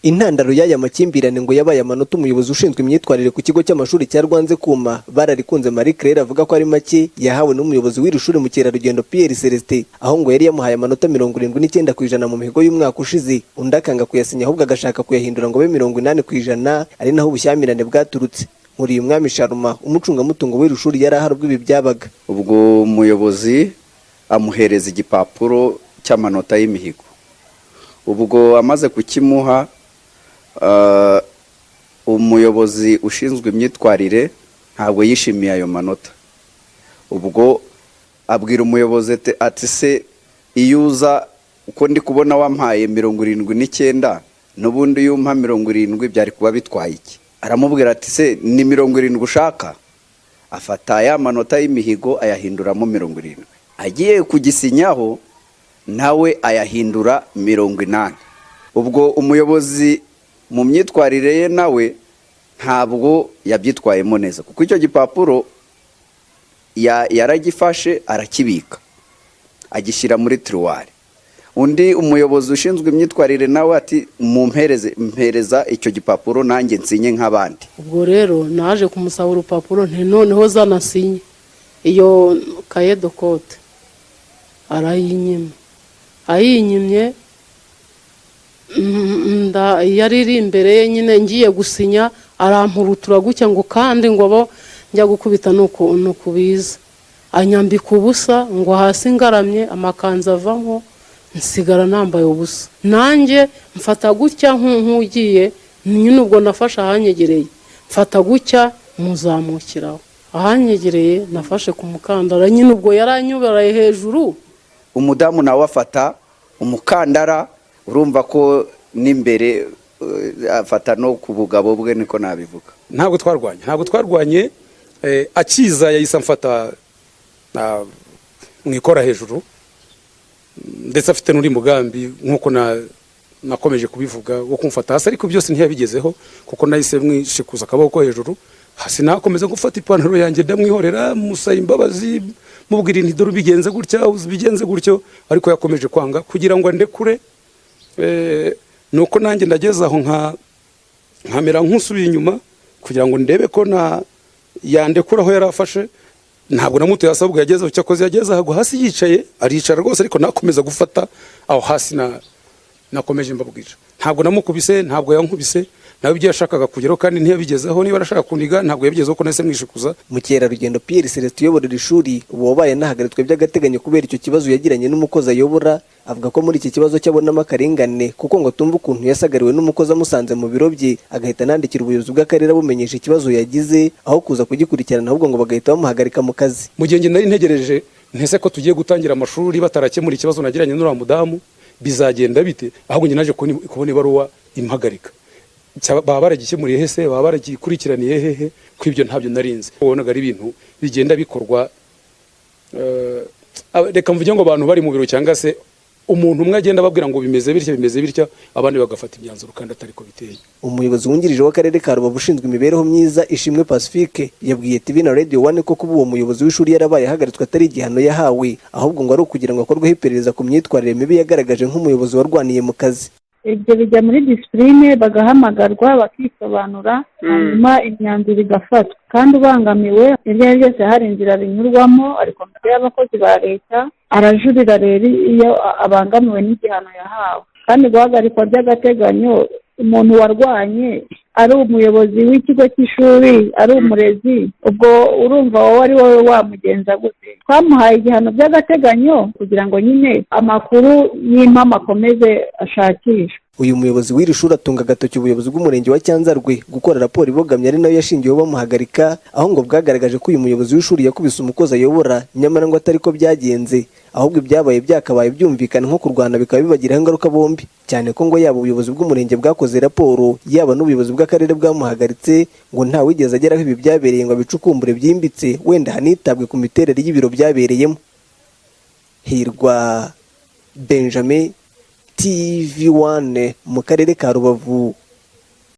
Intandaro y'aya makimbirane ngo yabaye amanota umuyobozi ushinzwe imyitwarire ku kigo cy'amashuri cya Rwanze-Kuma, Bararikunze Marie Claire, avuga ko ari make yahawe n'umuyobozi w'iri shuri, Mukerarugendo Pierre Celestin, aho ngo yari yamuhaye amanota 79% mu mihigo y'umwaka ushize, undi akanga kuyasinya, ahubwo agashaka kuyahindura ngo abe 80%, ari naho ubushyamirane bwaturutse. Umwami Sharuma, umucungamutungo w'iri shuri, yari ahari ubwo ibi byabaga. Ubwo umuyobozi amuhereza igipapuro cy'amanota y'imihigo. Ubwo amaze kukimuha, umuyobozi ushinzwe imyitwarire ntabwo yishimiye ayo manota. Ubwo abwira umuyobozi ati: "Se iyo uza uko ndi kubona wampaye 79, n'ubundi iyo umpa 70 byari kuba bitwaye iki?" Aramubwira ati: "Se ni 70 ushaka?" Afata ya manota y'imihigo ayahinduramo 70, agiye kugisinyaho nawe ayahindura 80. Ubwo umuyobozi mu myitwarire ye nawe ntabwo yabyitwayemo neza, kuko icyo gipapuro yaragifashe arakibika, agishyira muri tiroir. Undi umuyobozi ushinzwe imyitwarire nawe ati: "Mumpereze, mpereza icyo gipapuro nanjye nsinye nk'abandi." Ubwo rero naje kumusaba urupapuro, nti: "Noneho zanasinye iyo cahier de cote." Arayinyima. Ayinyimye, yari iri imbere ye nyine, ngiye gusinya arampurutura gutya ngo kandi ngo bo njya gukubita nuko biza anyambika ubusa, ngo hasi ngaramye, amakanzu avamo, nsigara nambaye ubusa. Nanjye mfata gutya nk'ugiye nyine, ubwo nafashe ahanyegereye, mfata gutya muzamukiraho ahanyegereye, nafashe ku mukandara nyine, ubwo yaranyubaraye hejuru. Umudamu nawe afata umukandara, urumva ko n'imbere afata no ku bugabo bwe, niko nabivuga. Ntabwo twarwanye, ntabwo twarwanye. Akiza yahise amfata mu ikora hejuru, ndetse afite n'undi mugambi, nk'uko nakomeje kubivuga, wo kumfata hasi, ariko byose ntiyabigezeho kuko nahise mwishikuza akaboko hejuru. Hasi nakomeza gufata ipantaro yanjye, ndamwihorera, musaba imbabazi, mubwira nti: "Dore ubigenze gutya, ubigenze gutyo," ariko yakomeje kwanga kugira ngo andekure. Nuko nanjye ndageze aho nkamera nk'usubiye inyuma kugira ngo ndebe ko na yandekura aho yari afashe. Ntabwo namuteye hasi, ahubwo yageze aho, cyakoze yageze aho hasi yicaye, aricara rwose, ariko nakomeza gufata aho hasi. Nakomeje mbabwira, ntabwo namukubise, ntabwo yankubise nawe. Ibyo yashakaga kugeraho kandi ntiyabigezeho. Niba arashaka kuniga, ntabwo yabigezeho ko nahise mwishikuza. Mukerarugendo Pierre Celestin uyobora iri shuri, ubu wabaye anahagaritswe by'agateganyo kubera icyo kibazo yagiranye n'umukozi ayobora, avuga ko muri iki kibazo cyabonamo akarengane, kuko ngo atumva ukuntu yasagariwe n'umukozi amusanze mu biro bye, agahita anandikira ubuyobozi bw'akarere abumenyesha ikibazo yagize, aho kuza kugikurikirana ahubwo ngo bagahita bamuhagarika mu kazi. Mu gihe njye nari ntegereje ntese ko tugiye gutangira amashuri batarakemura ikibazo nagiranye n'uriya mudamu, bizagenda bite? Ahubwo njye naje kubona ibaruwa impagarika. Baba baragikemuriye hese? Baba baragikurikiraniye hehe ko ibyo ntabyo narinzi? Ubonaga ari ibintu bigenda bikorwa, reka mvuge ngo abantu bari mu biro cyangwa se umuntu umwe agenda ababwira ngo bimeze bitya, bimeze bitya, abandi bagafata imyanzuro kandi atari ko biteye. Umuyobozi wungirije w'akarere ka Rubavu ushinzwe imibereho myiza, Ishimwe Pacifique, yabwiye TV na Radio One ko kuba uwo muyobozi w'ishuri yarabaye ahagaritswe atari igihano yahawe, ahubwo ngo ari ukugira ngo akorweho iperereza ku myitwarire mibi yagaragaje nk'umuyobozi warwaniye mu kazi. Ibyo bijya muri discipline, bagahamagarwa bakisobanura, hanyuma imyanzuro igafatwa. Kandi ubangamiwe, ibyo ari byo byose hari inzira binyurwamo, ari komite y'abakozi ba leta, arajurira rero iyo abangamiwe n'igihano yahawe. Kandi guhagarikwa by'agateganyo, umuntu warwanye ari umuyobozi w'ikigo cy'ishuri, ari umurezi, ubwo urumva wowe ari wowe wamugenza gute? Twamuhaye igihano by'agateganyo kugira ngo nyine amakuru y'impamo akomeze ashakishwe. Uyu muyobozi w'iri shuri atunga agatoki ubuyobozi bw'umurenge wa Cyanzarwe gukora raporo ibogamye, ari nayo yashingiweho bamuhagarika, aho ngo bwagaragaje ko uyu muyobozi w'ishuri yakubise umukozi ayobora, nyamara ngo atari ko byagenze, ahubwo ibyabaye byakabaye byumvikana nko kurwana, bikaba bibagiraho ingaruka bombi, cyane ko ngo yaba ubuyobozi bw'umurenge bwakoze raporo, yaba n'ubuyobozi bw'akarere bwamuhagaritse, ngo nta wigeze ageraho ibi byabereye ngo abicukumbure byimbitse, wenda hanitabwe ku miterere y'ibiro byabereyemo. Hirwa Benjamin, TV One, mu karere ka Rubavu.